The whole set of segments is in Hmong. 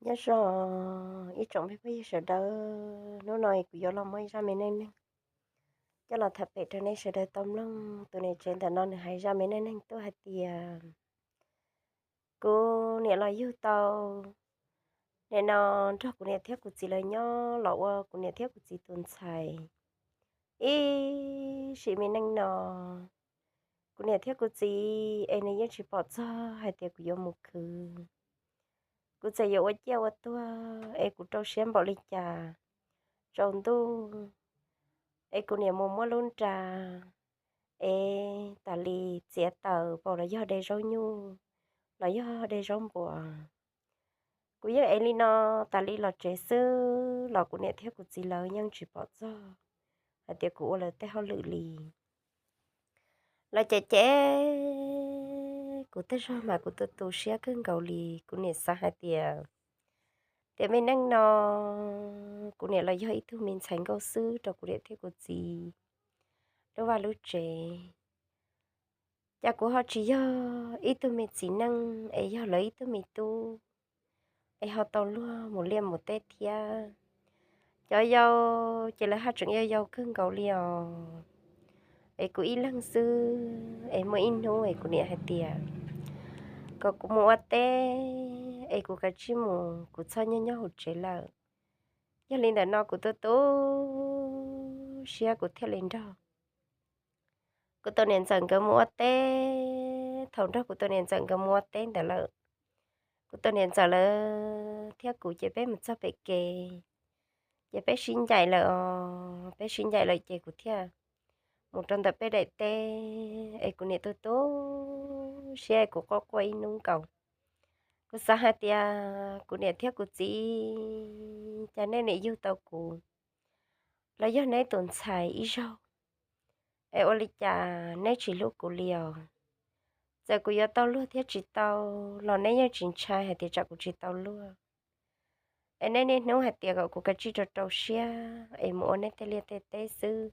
Nyob zoo ib tsoom me phooj ywg sawv daws, hnub no kuv yuav los muab zaj me neej neeg coj los tham pem rau nej sawv daws tau mloog. Tus niam tsev ntawm no nws hais zaj me neej neeg tuaj hais tias, kuv niam los yug tau, nim no nrog kuv niam thiab kuv txiv lawv nyob los ua kuv niam thiab kuv txiv tus ntxhais. Ib sim me neej no, kuv niam thiab kuv txiv es nws yeej tsis pom txog hais tias kuv yuav mus khwv. Kuv txawm yuav ua ciaj ua tuag es kuv rau siab npaum li cas, tsaus ntuj es kuv niam mus muab lub nra es tas li txiav taws pom los yog de zaub nyuj, los yog de zaub npua. Kuv yeej ev li no tas li los tsev xwb los kuv niam thiab kuv txiv lawv yeej tsis pom txog hais tias kuv ua lawv tej hauj lwm li. Lawv cem cem kuv tej zog mas kuv tu tu siab kawg nkaus li. Kuv niam xav hais tias, tias me neej no kuv niam los yog ib tug me ntxhais nkauj xwb rau kuv niam thiab kuv txiv lub vaj lub tsev. Cas kuv ho tsis yog ib tug me txiv neej es yog lawv ib tug me tub es ho tau luag mus liaj mus teb thiab. Cov yau ces lawv haj tseem yau yau kawg nkaus li os. Es kuv ib leeg xwb es muaj ib hnub es kuv niam hais tias kom kuv mus ua teb es kuv kav tsij mus, kuv txhob nyob nyob hauv tsev lawm. Yog li ntawm no kuv tu tu siab kuv thiaj li nrog kuv tus niam ntxawm nkawd mus ua teb. Thaum nrog kuv tus niam ntxawm nkawd mus ua teb ntawd lawm, kuv tus niam ntxawm lawv thiab kuv ces peb mus txog pem kev, ces peb sib ncaim lawm os. Peb sib ncaim lawm ces kuv thiaj mus rau ntawm peb daim teb es kuv niam tu tu siab es kuv quaj quaj ib hnub nkaus. Kuv xav hais tias kuv niam thiab kuv txiv, cas nej niam yug tau kuv los yog neb tus ntxhais ib zaug es ua li cas neb tsis hlub kuv li os? Txawm kuv yuav tau luag thiab tsis tau los neb yeej tsis ntshai hais tias tsam kuv tsis tau luag. Es neb niaj hnub hais tias kom kuv kav tsij rau rau siab es mus ua neb tej liaj tej teb xwb.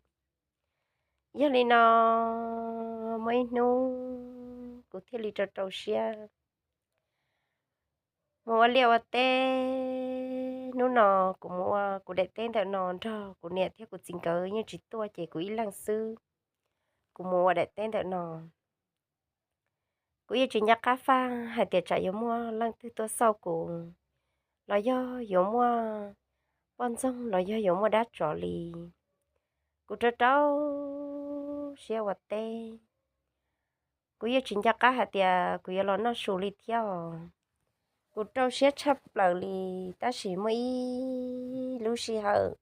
Yog li no muaj ib hnub kuv thiaj li rau rau siab mus ua liaj ua teb. Hnub no kuv mus ua kuv daim teb ntawm no nrog kuv niam thiab kuv txiv nkawd yeej tsis tuaj ces kuv ib leeg xwb. Kuv mus ua daim teb ntawm no, kuv yeej tsis nco qab faj hais tias tsam yuav muaj leej twg tuaj xauj kuv, los yog yuav muaj poj ntxoog los yog yuav muaj dab tsov li. Kuv rau rau siab ua teb, kuv yeej tsis nco qab hais tias kuv yuav los noj su li thiab os. Kuv rau siab tshaj plaws li, tab sis muaj ib lub sij hawm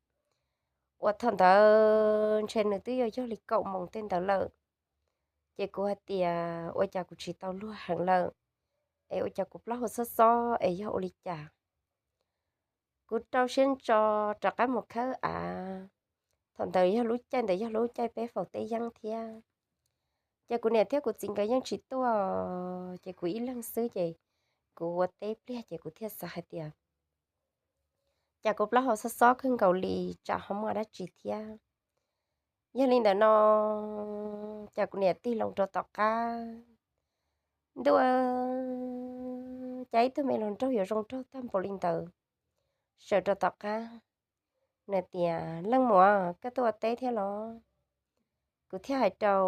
uas thaum ntawd ntshe nws twb yuav yog li kaum moos tej ntawd lawm, ces kuv hais tias ua cas kuv tsis tau luag heev lawm, es ua cas kuv plaub hau xob xob es yog ua li cas. Kuv rau siab ntso rov qab mus khawb av. Thaum ntawd yog lub caij ntawd yog lub caij peb faus teb yeeb thiab, ces kuv niam thiab kuv txiv nkawd yeej tsis tuaj, ces kuv ib leeg xwb ces kuv ua teb pliag ces kuv thiaj xav hais tias cas kuv plaub hau xob xob kawg nkaus li, tsam ho muaj dab tsi thiab. Yog li ntawm no, cas kuv niam tig loo rau tom qab, ntuj, cas ib tug me hluas nraug yuav zoo nraug tag npaum li ntawd sawv rau tom qab. Nws tias, leej muam, koj tuaj ua teb thiab los? Kuv thiaj hais rau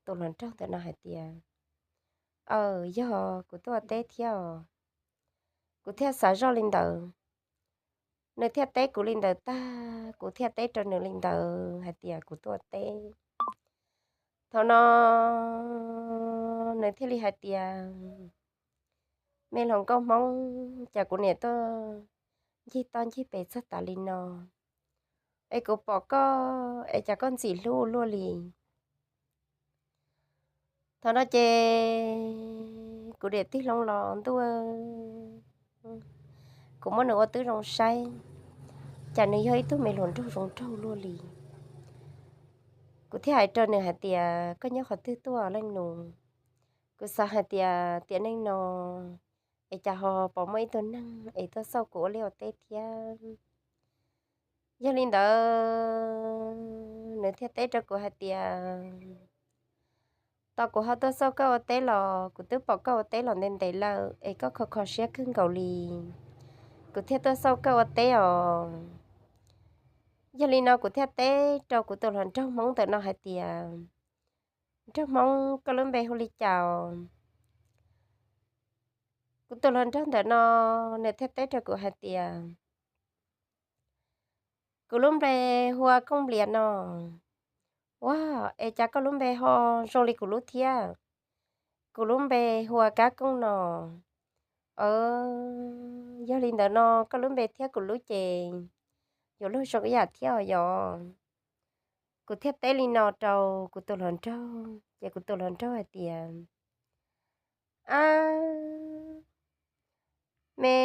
tus hluas nraug ntawm no hais tias, aw, yog kuv tuaj ua teb thiab os. Kuv thiaj xav zoj li ntawd, nws thiaj teb kuv li ntawd tag, kuv thiaj teb rau nws li ntawd hais tias kuv tuaj ua teb. Thaum no nws thiaj li hais tias, me hluas nkauj Hmoob, cas kuv niam tuaj ncig toj ncig pes txog tas li no, es kuv pom koj es cas koj ntxim hlub luaj li. Thaum no ces kuv niam tig loo los, ntuj, kuv muab nws ua tib zoo saib, cas nws yog ib tug me hluas nraug zoo nraug luaj li. Kuv thiaj hais rau nws hais tias, koj nyob qhov twg tuaj leej nus? Kuv xav hais tias tiam neej no es cas ho pom muaj ib tug neeg es tuaj xauj kuv ua liaj ua teb thiab. Yog li ntawd nws thiaj teb rau kuv hais tias, tos kuv ho tuaj xauj koj ua teb los kuv twb pom koj ua teb los ntev ntev lawm es koj kho kho siab kawg nkaus li. kuv thiaj tuaj xauj koj ua teb os. Yog li no kuv thiaj teb rau kuv tus hluas nraug Hmoob ntawm no hais tias, nraug Hmoob, koj lub npe hu li cas? Kuv tus hluas nraug ntawm no nws thiaj teb rau kuv hais tias, kuv lub npe hu ua Kooj Nplias no. Ua, es cas koj lub npe ho zoo li kuv lub thiab? Kuv lub npe hu ua Kab Kooj no. Yog li ntawd no koj lub npe thiab kuv lub ces yuav luag zoo ib yam thiab os yom. Kuv thiaj teb li no rau kuv tus hluas nraug ces kuv tus hluas nraug hais tias, ab, me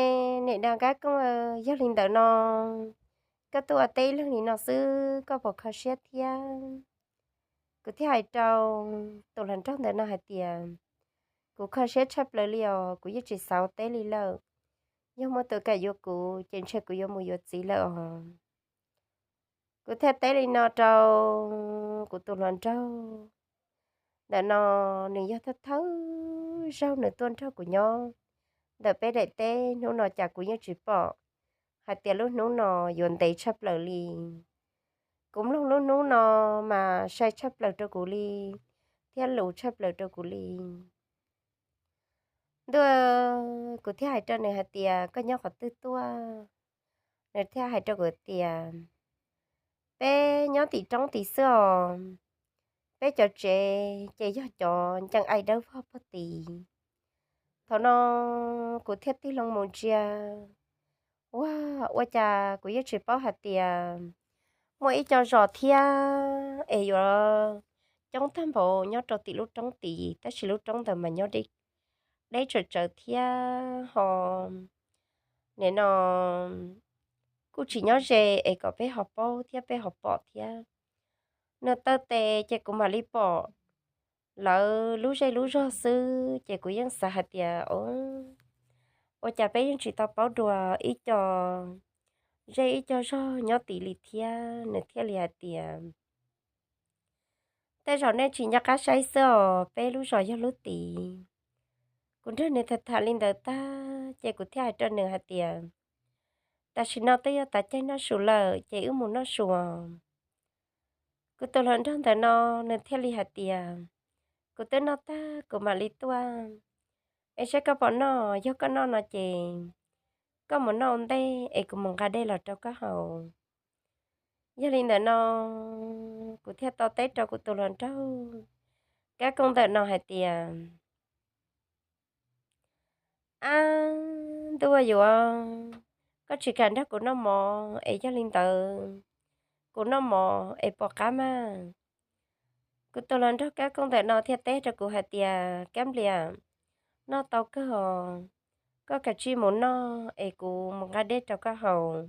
niam dab Kab Kooj, yog li ntawd no koj tuaj ua teb ib leeg li no xwb koj puas kho siab thiab? Kuv thiaj hais rau tus hluas nraug ntawm no hais tias, kuv kho siab tshaj plaws li os, kuv yeej tsis xav ua teb li lawm. Yog muaj tus kam yuav kuv ces ntshe kuv yuav mus yuav txiv lawm os. Kuv thiaj teb li no rau kuv tus hluas nraug ntawm no, nws yog thawj thawj zaug nws tuaj nrog kuv nyob ntawm peb daim teb, hnub no cas kuv yeej tsis pom hais tias lub hnub no yuav ntev tshaj plaws li. Kuv mloog lub hnub no mas sai tshaj plaws rau kuv li, thiab luv tshaj plaws rau kuv li. Ntuj, kuv thiaj hais rau nws hais tias, koj nyob qhov twg tuaj? Nws thiaj hais rau kuv tias, peb nyob tim roob tid xwb os. Peb cov tsev ces yog cov ncees ai dawb vog pog tid. Thaum no kuv thiaj tig loo mus ntsia, ua, ua cas kuv yeej tsis paub hais tias muaj ib co zos thiab es yuav coob tag npaum nyob rau tim lub roob tid, tab sis lub roob ntawd mas nyob deb tsawv tsawv thiab ho nim no kuj tsis nyob ze es kom peb ho paub thiab peb ho pom thiab. Nws taw tes ces kuv mam li pom lawv lub zej lub zog xwb ces kuv yeej xav hais tias, o, ua cas peb yeej tsis tau paub dua ib co zej ib co zog nyob tid li thiab. Nws thiaj li hais tias, tej zaum nej tsis nco qab saib xwb os, peb lub zos yog lub tid. Kuv nrog nws tham tham li ntawd tag ces kuv thiaj hais rau nws hais tias, tam sim no twb yog tav caij noj su lawm ces wb mus noj su. Kuv tus hluas nraug ntawm no nws thiaj li hais tias, kuv twb noj tag kuv mam li tuaj, es saib koj puas noj, yog koj noj no ces koj mus noj ua ntej es kuv mus nqa dej los rau koj haus. Yog li ntawm no kuv thiaj tau teb rau kuv tus hluas nraug Kab Kooj ntawm no hais tias, ab, ntuj, yuav, koj tsis kam nrog kuv noj mov es yog li ntawd kuv noj mov es puas qab mas? Kuv tus hluas nraug Kab Kooj ntawm no thiaj teb rau kuv hais tias, Kab Nplias, noj tau kawg os, koj kav tsij mus noj es kuv mus nqa dej rau koj haus,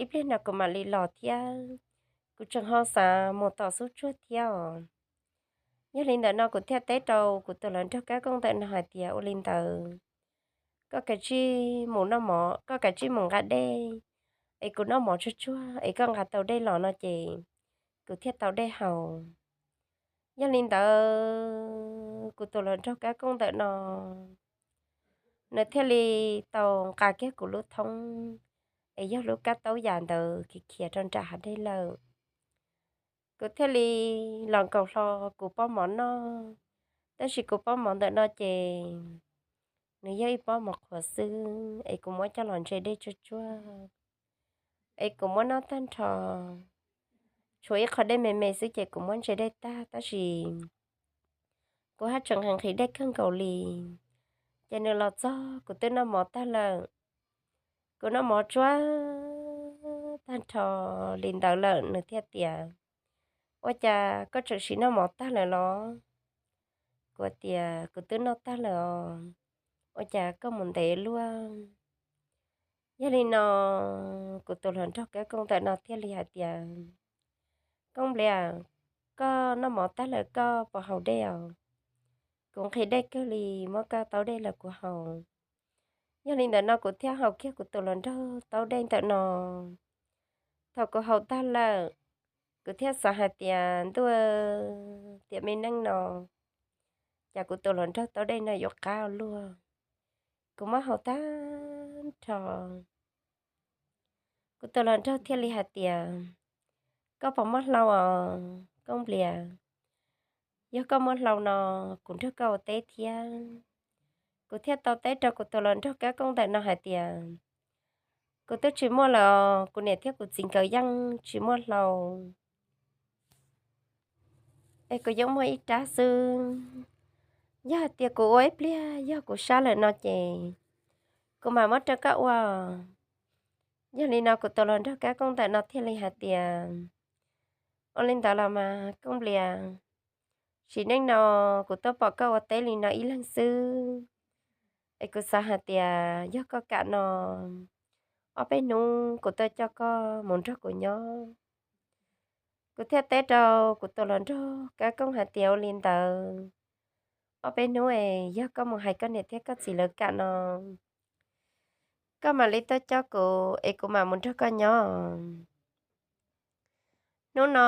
ib pliag no kuv mam li los thiab, kuv tseem ho xav mus tom xub tsuag thiab os. Yog li ntawm no kuv thiaj teb rau kuv tus hluas nraug Kab Kooj ntawm no hais tias, ua li ntawd koj kav tsij mus noj mov, koj kav tsij mus nqa dej, es kuv noj mov tsuag tsuag es koj nqa tau dej los no ces kuv thiaj tau dej haus. Yog li ntawd kuv tus hluas nraug Kab Kooj ntawm no nws thiaj li tau nqa kiag kuv lub thoob es yog lub kab taub yas ntawd khiav khiav rau nram hav dej lawm. Kuv thiaj li los nkaus hlo kuv pob mov noj, tab sis kuv pob mov ntawm no ces nws yog ib pob mov qhuav xwb es kuv muab coj los ntse dej tsuag tsuag es kuv muab noj tag nrho, tshuav ib qho dej me me xwb ces kuv muab ntse dej tag, tab sis kuv haj tseem nqhis nqhis dej kawg nkaus li. Ces nws los txog kuv twb noj mov tag lawm. Kuv noj mov tsuag tag nrho li ntawd lawm nws thiaj tias, ua cas koj tseem sim noj mov tag lawm los? Kuv tias, kuv twb noj tag lawm os, ua cas koj mus ntev luaj? Yog li no kuv tus hluas nraug Kab Kooj ntawm no thiaj li hais tias, Koob Nplias, koj noj mov tag lawm koj puas haus dej os? Kuv nqhis dej kawg li, muab koj taub dej los kuv haus. Yog li ntawm no kuv thiaj haus kiag kuv tus hluas nraug taub dej ntawm no. Thaum kuv haus tag lawm, kuv thiaj xav hais tias, ntuj, tiam me neej no cas kuv tus hluas nraug taub dej no yuav qab ua luaj. Kuv muab haus tag nrho, Kuv tus hluas nraug thiaj li hais tias, koj puas muaj hlau os Koob Nplias? Yog koj muaj hlau no, kuv nrog koj ua teb thiab. Kuv thiaj tau teb rau kuv tus hluas nraug Kab Koob ntawm no hais tias, kuv twb tsis muaj lawm os, kuv niam thiab kuv txiv nkawd yeej tsis muaj hlau es kuv yeej muaj ib rab xwb. Yog hais tias kuv ua ib pliag yog kuv sab lawm no ces kuv mam muab rau koj ua. Yog li no kuv tus hluas nraug Kab Koob ntawm no thiaj li hais tias, ua li ntawd los mas Koob Nplias, sim neej no kuv tuaj pom koj ua teb li no ib leeg xwb, es kuv xav hais tias yog koj kam no, ob peb hnub kuv tuaj coj koj mus nrog kuv nyob. Kuv thiaj teb rau kuv tus hluas nraug Kab Koob hais tias, ua li ntawd, ob peb hnub es yog koj mus hais koj niam thiab koj txiv lawv kam no, koj mam li tuaj coj kuv es kuv mam mus nrog koj nyob. Hnub no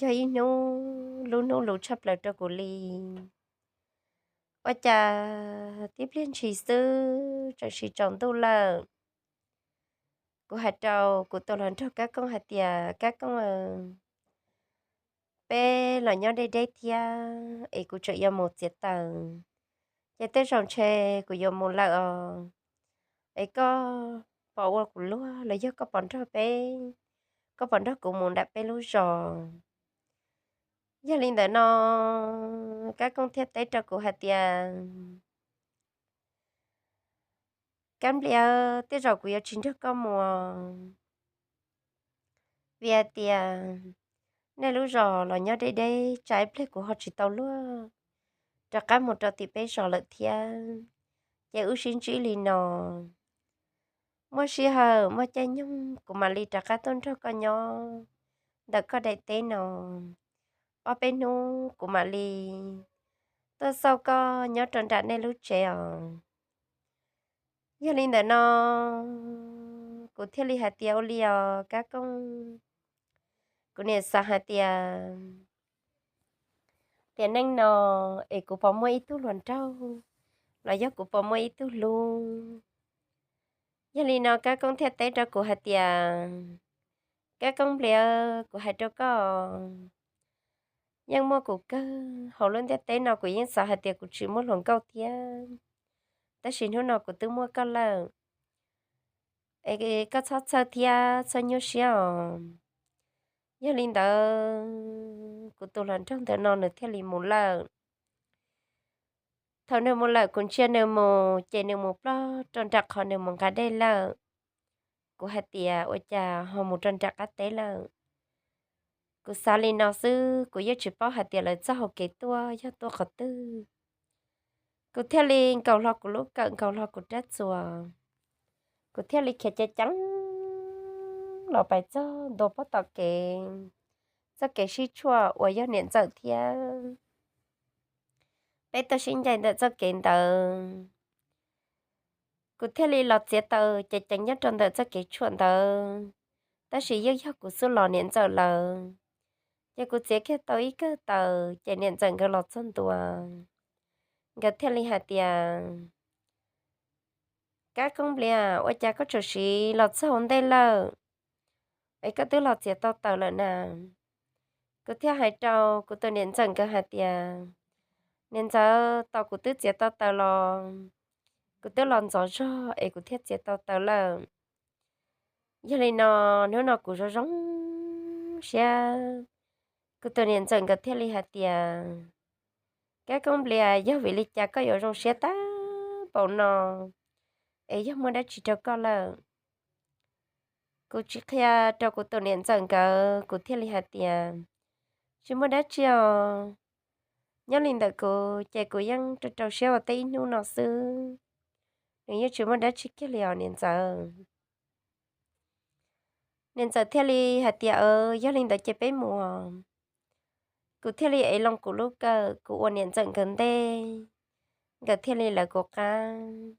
yog ib hnub lub hnub luv tshaj plaws rau kuv li. Ua cas tib pliag ntshis xwb tseem sis tsaus ntuj lawm. Kuv hais rau kuv tus hluas nraug Kab Koob hais tias, Kab Koob, peb los nyob deb deb thiab es kuv tseem yuav mus txiav taws, ces tej zaum ntshe kuv yuav mus lawm os. Es koj puas ua kuv luag los yog koj puas nrog peb, koj puas nrog kuv mus nram peb lub zos? Yog li ntawd no Kab Koob thiaj teb rau kuv hais tias, Kab Nplias, tej zaum kuv yuav tsis nrog koj mus, vim hais tias nej lub zos los nyob deb deb, tsam ib pliag kuv ho tsis tau luag rov qab mus rau tim peb zos lawm thiab. Ces wb sib ntsib li no, muaj sij hawm muaj caij nyoog kuv mam li rov qab tuaj nrog koj nyob ntawm koj daim teb no. Ob peb hnub kuv mam li tuaj xauj koj nyob rau nram nej lub tsev os. Yog li ntawd no kuv thiaj li hais tias, ua li os Kab Koob. Kuv niam xav hais tias, tiam neej no es kuv puas muaj ib tug hluas nraug los yog kuv puas muaj ib tug hlub? Yog li no Kab Koob thiaj teb rau kuv hais tias, Kab Koob Nplias, kuv hais rau koj, yeej muaj kuv kawg. Hauv lub ntiaj teb no kuv yeej xav hais tias kuv tsis muaj hluas nkauj thiab, tab sis hnub no kuv twb muaj koj lawm. Es koj txhob txhawj thiab txhob nyuaj siab os. Yog li ntawd kuv tus hluas nraug ntawm no nws thiaj li mus lawm. Thaum nws mus lawm kuv ntsia nws mus ces nws mus ploj rau nram qhov nws mus nqa dej lawm. Kuv hais tias, ua cas ho mus rau nram qab teb lawm? Kuv xav li no xwb, kuv yeej tsis paub hais tias lawv txoj hau kev tuaj yog tuaj qhov twg. Kuv thiaj li nkaus hlo kuv lub kawm, nkaus hlo kuv rab txuas, kuv thiaj li khiav ceev ceev los pais txog ntua pob tom kev, txoj kev sib tshuaj uas yog niam ntxawm thiab peb tuaj sib ncaim ntawm txoj kev ntawd. Kuv thiaj li los txiav taws ceev ceev nyob rau ntawm txoj kev tshuaj ntawd, tab sis yeej yog kuv xub los niam ntxawm lawv. Ces kuv txiav kiag tau ib kawm taws ces niam ntxawm nkawd los txog ntua, nkawd thiaj li hais tias, Kab Koob Nplias, ua cas koj tseem siv los txog ua ntej lawm, es koj twb los txiav tau taws lawm na? Kuv thiaj hais rau kuv tus niam ntxawm nkawd hais tias, niam ntxawm, tos kuv twb txiav tau taws los, kuv twb los ntxov zog es kuv thiaj txiav tau taws lawm. Yog li no, hnub no kuv zoo zoo siab. Kuv tus niam ntxawm nkawd thiaj li hais tias, Kab Koob Nplias, yog vim li cas koj yuav zoo siab tag npaum no? Es yog muaj dab tsi rau koj lawm? Kuv tsis qhia rau kuv tus niam ntxawm nkawd, kuv thiaj li hais tias, tsis muaj dab tsi os. Nyob li ntawm kuv ces kuv yeej rau rau siab ua teb ib hnub no xwb. Nws yeej tsis muaj dab tsi kiag li os niam ntxawm. Niam ntxawm thiaj li hais tias, yog li ntawd ces peb mus. Kuv thiaj li ev loo kuv lub kawm, kuv ua niam ntxawm nkawd ntej, nkawd thiaj li lawv kuv qab.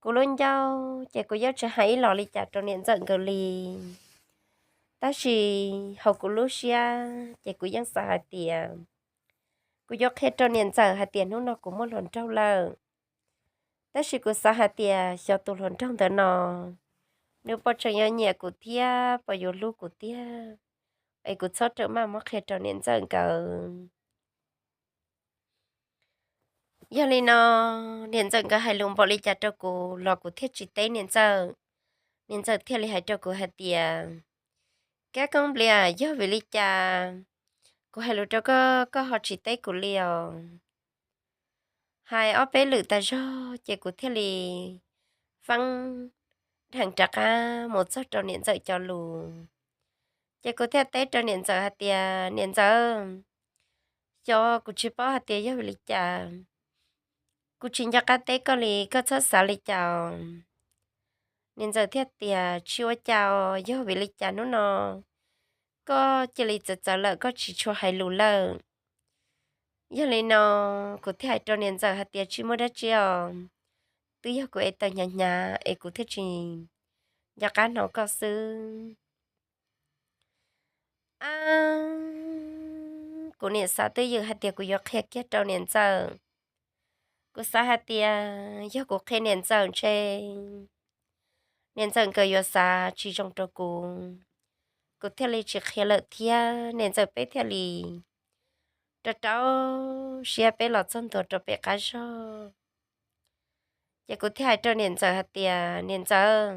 Kuv lub ncauj ces kuv yeej tsis hais ib los li cas rau niam ntxawm nkawd li, tab sis hauv kuv lub siab ces kuv yeej xav hais tias kuv yuav qhia rau niam ntxawm hais tias hnub no kuv muaj hluas nraug lawm. Tab sis kuv xav hais tias xyov tus hluas nraug ntawd no nws puas tseem yuav nyiam kuv thiab puas yuav hlub kuv tiag, es kuv txhob rawm maj muab qhia rau niam ntxawm nkawd. Yog li no, niam ntxawm nkawd hais lus npaum li cas rau kuv los kuv thiaj tsis teb niam ntxawm. Niam ntxawm thiaj li hais rau kuv hais tias, Kab Koob Nplias, yog vim li cas kuv hais lus rau koj, koj ho tsis teb kuv li os? Hais ob peb lwm tas zog ces kuv thiaj li feeb dheev rov qab mus txog rau niam ntxawm cov lus. Ces kuv thiaj teb rau niam ntxawm hais tias, Niam ntxawm, xyov kuv tsis paub hais tias yog vim li cas, kuv tsis nco qab teb koj li, koj txhob xav li cas. Niam ntxawm thiaj tias, Tsis ua cas, yog vim li cas hnub no koj cia li txawv txawv lawm, koj tsis tshua hais lus lawm? Yog li no, kuv thiaj hais rau niam ntxawm hais tias, Tsis muaj dab tsi os, twb yog kuv ev taws hnyav hnyav es kuv thiaj tsis nco qab hnov koj xwb. Ab, kuv niam xav twj ywm hais tias kuv yuav qhia kiag rau niam ntxawm. Kuv xav hais tias yog kuv qhia niam ntxawm ntshe niam ntxawm nkawd yuav xav tsis zoo rau kuv, kuv thiaj li tsis qhia lawm thiab. Niam ntxawm peb thiaj li rau rau siab peb los txog ntua rau pem qab zog. Ces kuv thiaj hais rau niam ntxawm hais tias, Niam ntxawm,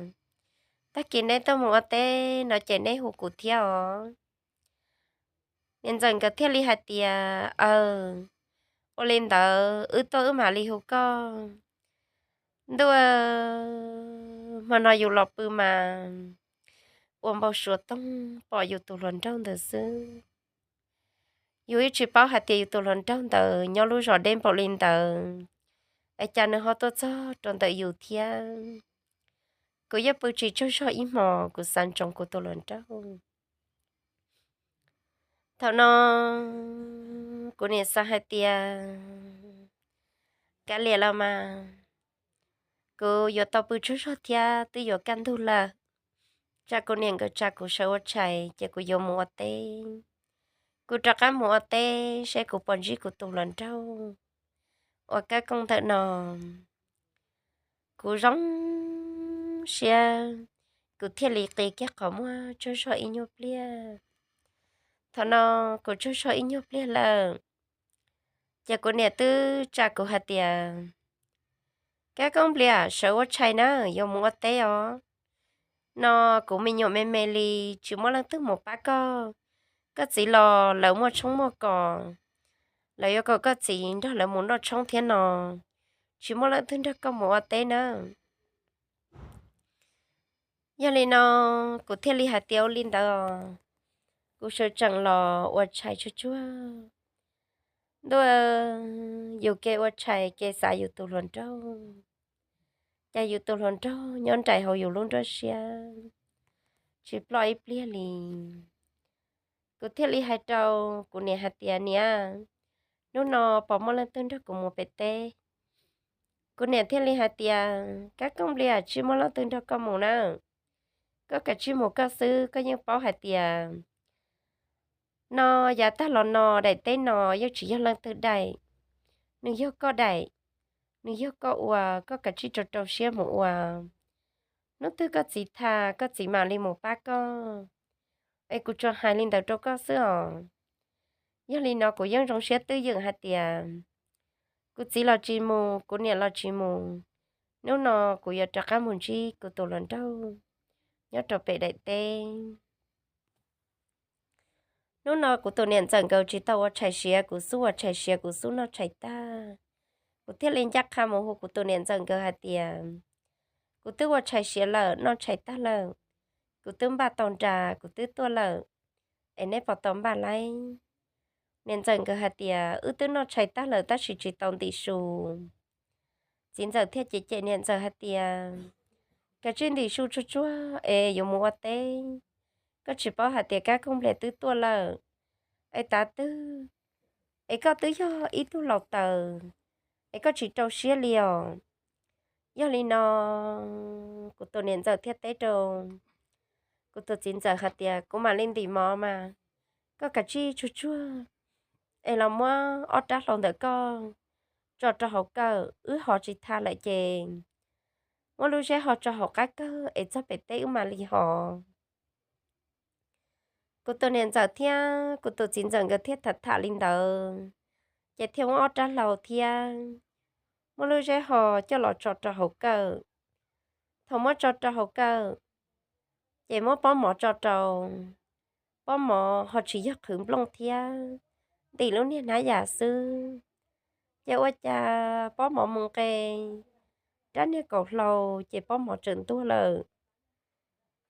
tag kis neb tuaj mus ua teb no ces neb hu kuv thiab os. Niam ntxawm nkawd thiaj li hais tias, Aw, ua li ntawd wb tuaj wb mam li hu koj. Ntuj, hmo no yus los pw mas ua npau suav toog pom yus tus hluas nraug ntawd xwb. Yus yeej tsis paub hais tias yus tus hluas nraug ntawd nyob lub zos deb npaum li ntawd, es cas nws ho tuaj txog rau ntawm yus thiab. Kuv yeej pw tsis tsaug zog ib hmos, kuv xav ntsoov kuv tus hluas nraug. Thaum no kuv niam xav hais tias, Kav liam los mas, kuv yuav tau pw tsaug zog thiab twb yuav kaj ntug lawm. Tsam kuv niam nkawd tsa kuv sawv ua tshais ces kuv yuav mus ua teb. Kuv rov qab mus ua teb seb kuv puas ntsib kuv tus hluas nraug uas Kab Koob ntawm no. Kuv zoo siab, kuv thiaj li qi kiag qhov muag tsaug zog ib nyuag pliag. Thaum no kuv tsaug zog ib nyuag pliag lawm, ces kuv niam twb tsa kuv hais tias, Kab Koob Nplias, sawv ua tshais na, yuav mus ua teb os. No kuv me nyuam me me li, tsis muaj leej twg mus pab koj. Koj txiv los lawv muaj tshoob muaj kos, lawv yuav kom koj txiv nrog lawv mus noj tshoob thiab no, tsis muaj leej twg nrog koj mus ua teb nawb. Yog li no, kuv thiaj li hais tias, Ua li ntawd, kuv sawv tsees los ua tshais tsuag tsuag. Ntuj, yus ke ua tshais ke xav yus tus hluas nraug, cas yus tus hluas nraug nyob nraim hauv yus lub nruab siab tsis ploj ib pliag li. Kuv thiaj li hais rau kuv niam hais tias, Niam, hnub no puas muaj leej twg nrog kuv mus pem teb? Kuv niam thiaj li hais tias, Kab Koob Nplias, tsis muaj leej twg nrog koj mus na. Koj kav tsij mus koj xwb, koj yeej paub hais tias no yav tag los no daim teb no yeej tsis yog leej twg daim, nws yog koj daim, nws yog koj ua, koj kav tsij rau rau siab mus ua. Hnub twg koj txiv tha, koj txiv mam li mus pab koj. Es kuv tsuas hais li ntawd rau koj xwb os. Yog li no kuv yeej zoo siab twj ywm hais tias kuv txiv los tsis mus, kuv niam los tsis mus, hnub no kuv yuav rov qab mus ntsib kuv tus hluas nraug nyob rau pem daim teb. Hnub no kuv tus niam ntxawm nkawd tsis tau ua tshais siav, kuv xub ua tshais siav, kuv xub noj tshais tag. Kuv thiaj li ncaj qha mus hu kuv tus niam ntxawm nkawd hais tias, Kuv twb ua tshais siav lawm, noj tshais tag lawm, kuv twb npaj tau nra, kuv twb tuaj lawm, es neb puas tau npaj lauj? Niam ntxawm nkawd hais tias, Wb twb noj tshais tag lawm tab sis tsis tau ntim su. Txiv ntxawm thiaj cem cem niam ntxawm hais tias, Kav tsij ntim su tsuag tsuag es yuav mus ua teb. Koj tsis paub hais tias Kab Koob Nplias twb tuaj lawm, es tav twg, es koj twb yog ib tug laus taws, es koj tsis rau siab li os. Yog li no, kuv tus niam ntxawm thiaj teb rau kuv tus txiv ntxawm hais tias, Kuv mam li ntim mov mas, koj kav tsij tsuag tsuag es los muab ob rab hlau ntawm koj tso rau hauv kawm, wb ho tsis tha lawm ces muab lub zeb ho tso hauv qab kawg es txog pem teb wb mam li hos. Kuv tus niam ntxawm thiab kuv tus txiv ntxawm nkawd thiaj tham tham li ntawd, ces thiaj muab ob rab hlau thiab muab lub zeb ho coj los tso rau hauv kawm. Thaum muab tso rau hauv kawm, ces muab pob mov tso rau, pob mov ho tsis yog qhwv nplooj thiab, ntim lub niag hnab yam xwb. Ces ua cas pob mov mus nqes rab niag kaum hlau, ces pob mov tseem ntuag lawm.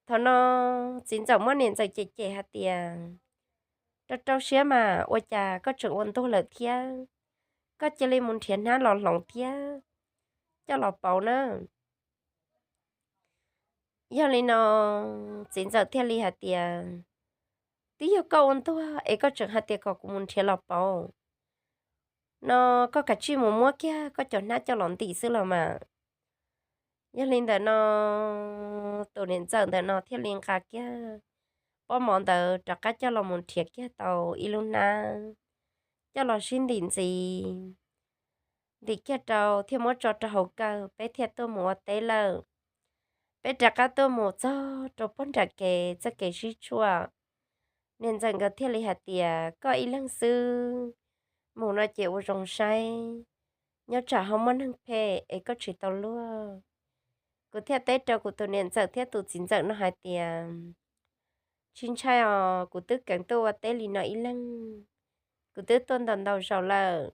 Thaum no txiv ntxawm muab niam ntxawm cem cem hais tias, rau rau siab mas ua cas koj tseem ua ntuag lawm thiab, koj cia li mus nrhiav hnab los hloov thiab coj los pauv na. Yog li no txiv ntxawm thiaj li hais tias, twb yog koj ua ntuag es koj tseem hais tias kom kuv mus nrhiav los pauv no, koj kav tsij mus muab kiag koj cov hnab coj los ntim xwb los mas. Yog li ntawm no tus niam ntxawm ntawm no thiaj li nqa kiag pob mov ntawd rov qab coj los mus nrhiav kiag tau ib lub hnab coj los sib ntim ntxiv, ntim kiag rau thiaj muab tso rau hauv kawm, peb thiaj tuaj mus ua teb lawm. Peb rov qab tuaj mus txog rau puag nram kev txoj kev sib tshuaj. Niam ntxawm nkawd thiaj li hais tias, koj ib leeg xwb mus no ces ua zoo saib, nyob tsam ho muaj neeg phem es koj tsis tau luag. Kuv thiaj teb rau kuv tus niam ntxawm thiab tus txiv ntxawm no hais tias, tsis ntshai os, kuv twb kheev tuaj ua teb li no ib leeg, kuv twb tuaj ntau ntau zaus lawm.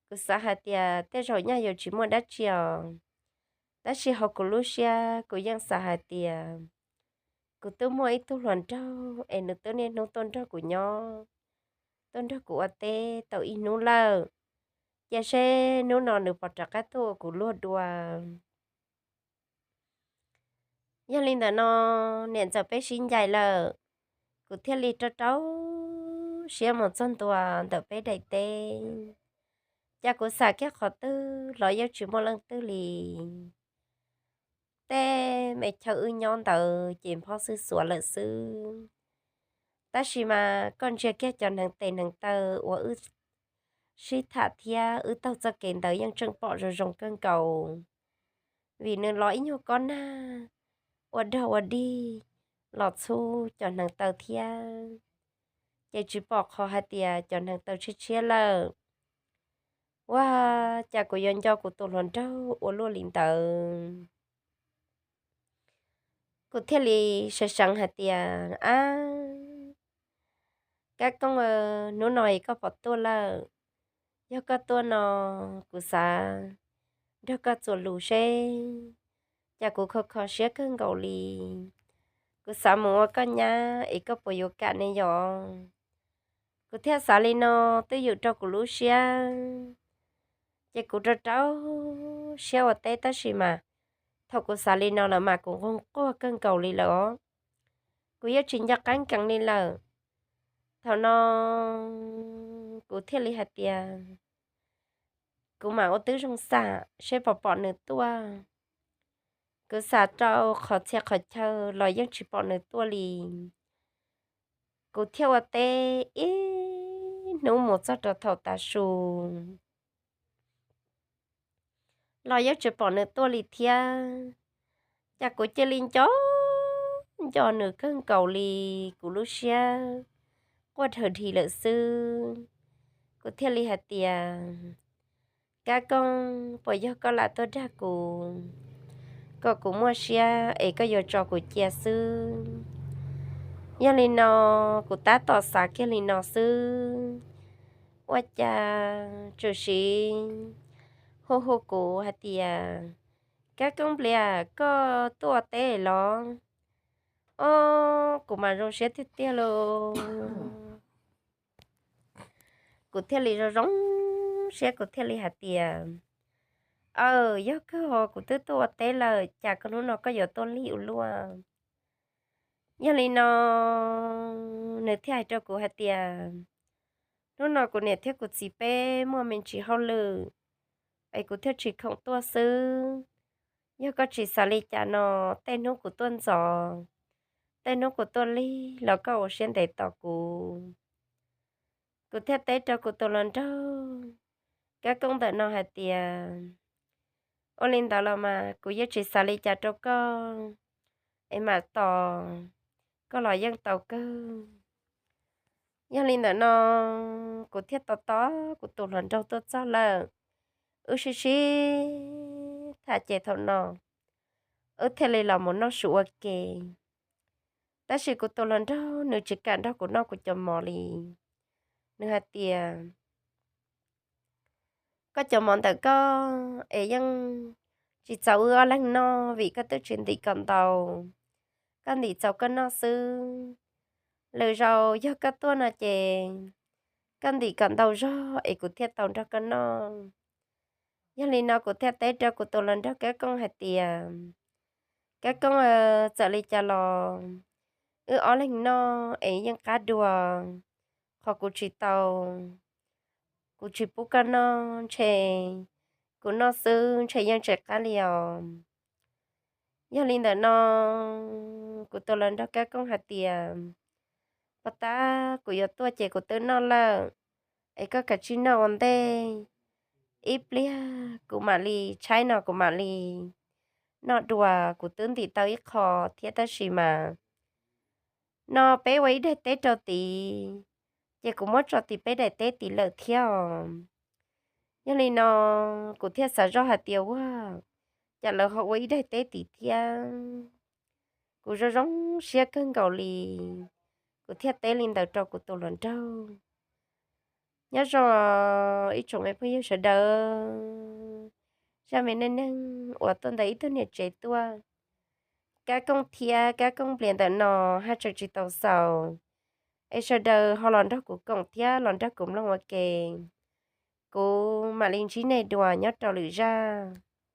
Kuv xav hais tias tej zaum nyaj yuav tsis muaj dab tsi os, tab sis hauv kuv lub siab kuv yeej xav hais tias kuv twb muaj ib tug hluas nraug es nws twb niaj hnub tuaj nrog kuv nyob, tuaj nrog kuv ua teb tau ib hnub lawm, cia seb hnub no nws puas rov qab tuaj ua kuv luag dua. Yog li ntawm no niam ntxawm peb sib ncaim lawm, kuv thiaj li rau rau siab mus txog ntua ntawm peb daim teb. Cas kuv xav kiag qhov twg los yeej tsis muaj leej twg li. Tej me chaw wb nyob ntawd ces nphob xwb xuav lawm xwb. Tab sis mas koj ntsia kiag cov hneev tes hneev taw uas wb sib tham thiab wb taug txoj kev ntawd yeej tseem pom zoo zoo kawg nkaus, vim nws los ib nyuag kob nag ua dog ua dig los txhub cov hneev taw thiab, ces tsis pom qhov hais tias cov hneev taw tshiab tshiab lawm. Ua cas kuv yuav nco kuv tus hluas nraug ua luaj li ntawd. Kuv thiaj li seev seev hais tias, ab, Kab Koob, hnub no es koj puas tuaj lawm? Yog koj tuaj no, kuv xav nrog koj txuas lus seb, cas kuv kho kho siab kawg nkaus li. Kuv xav mus ua koj nyab es koj puas yuav kam ne yom? Kuv thiaj xav li no, twb ywm rau kuv lub siab, ces kuv rau rau siab ua teb tab sis mas thaum kuv xav li no lawm mas kuv nquag quaj kawg nkaus li lawm os. Kuv yeej tsis nco qab nkees li lawm. Thaum no kuv thiaj li hais tias, kuv mam ua tib zoo xam seb puas pom nws tuaj. Kuv xam rau qhov txhia qhov chaw los yeej tsis pom nws tuaj li. Kuv thiaj ua teb ib hnub mus txog rau thaum tav su los yeej tsis pom nws tuaj li thiab. Cas kuv cia li nco nco nws kawg nkaus li, kuv lub siab quaj dhawv dhi lawm xwb. Kuv thiaj li hais tias, Kab Koob, puas yog koj lam tuaj dag kuv kom kuv muaj siab es koj yuav tso kuv cia xwb? Yog li no, kuv tab tom xav kiag li no xwb, ua cas tswm sim hu hu kuv hais tias, Kab Koob Nplias, koj tuaj ua teb los? Ob, kuv mas zoo siab tiag tiag lauj. Kuv thiaj li zoo zoo siab, kuv thiaj li hais tias, Aw, yog kawg ho, kuv twb tuaj ua teb lawm, cas koj hnub no koj yuav tuaj lig ua luaj? Yog li no nws thiaj hais rau kuv hais tias, Hnub no kuv niam thiab kuv txiv peb muaj me ntsis hauj lwm es kuv thiaj tsis khoom tuaj xwb. Yog koj tsis xav li cas no, tej hnub kuv tuaj ntxov, tej hnub kuv tuaj lig los koj ua siab ntev tos kuv. Kuv thiaj teb rau kuv tus hluas nraug Kab Koob ntawm no hais tias, Ua li ntawd los mas kuv yeej tsis xav li cas rau koj, es mam tos koj los yeej tau kawg. Yog li ntawm no kuv thiaj tos tos kuv tus hluas nraug tuaj txog lawm. Wb sib sib tham ces thaum no wb thiaj li los mus noj su ua ke. Tab sis kuv tus hluas nraug nws tsis kam nrog kuv noj kuv cov mov li. Nws hais tias, koj cov mov ntawm koj es yeej tsis txaus wb ob leeg noj vim koj twb tsis ntim kom ntau, koj ntim txaus koj noj xwb. Lwm zaus yog koj tuaj no ces koj ntim kom ntau zog es kuv thiaj tau nrog koj noj. Yog li no kuv thiaj teb rau kuv tus hluas nraug Kab Koob hais tias, Kab Koob, txawm li cas los wb ob leeg noj es yeej qab dua, qhov kuv tsis tau, kuv tsis pub koj noj ntshe kuv noj xwb ntshe yeej tsis qab li os. Yog li ntawm no kuv tus hluas nraug Kab Koob hais tias, puag ta kuv yuav tuaj ces kuv twb noj lawm, es koj kav tsij noj ua ntej, ib pliag kuv mam li tshaib no kuv mam li noj dua, kuv twb ntim tau ib qho thiab tab sis mas no peb ua ib daim teb rau tid, ces kuv muab tso tim peb daim teb tid lawm thiab os. Yog li no kuv thiaj xav zoj hais tias, ua cas lawv ho ua ib daim teb tid thiab. Kuv zoo zoo siab kawg nkaus li, kuv thiaj teb li ntawd rau kuv tus hluas nraug. Nyob zoo ib tsoom me phooj ywg sawv daws, zaj me neej neeg uas tuaj ntawm ib tug niam tsev tuaj, Kab Koob thiab Kab Koob nplias ntawm no haj tseem tsis tau xaus, es sawv daws ho los nrog kuv koom thiab los nrog kuv mloog ua ke. Kuv mam li ntsib nej dua nyob rau lwm zaj.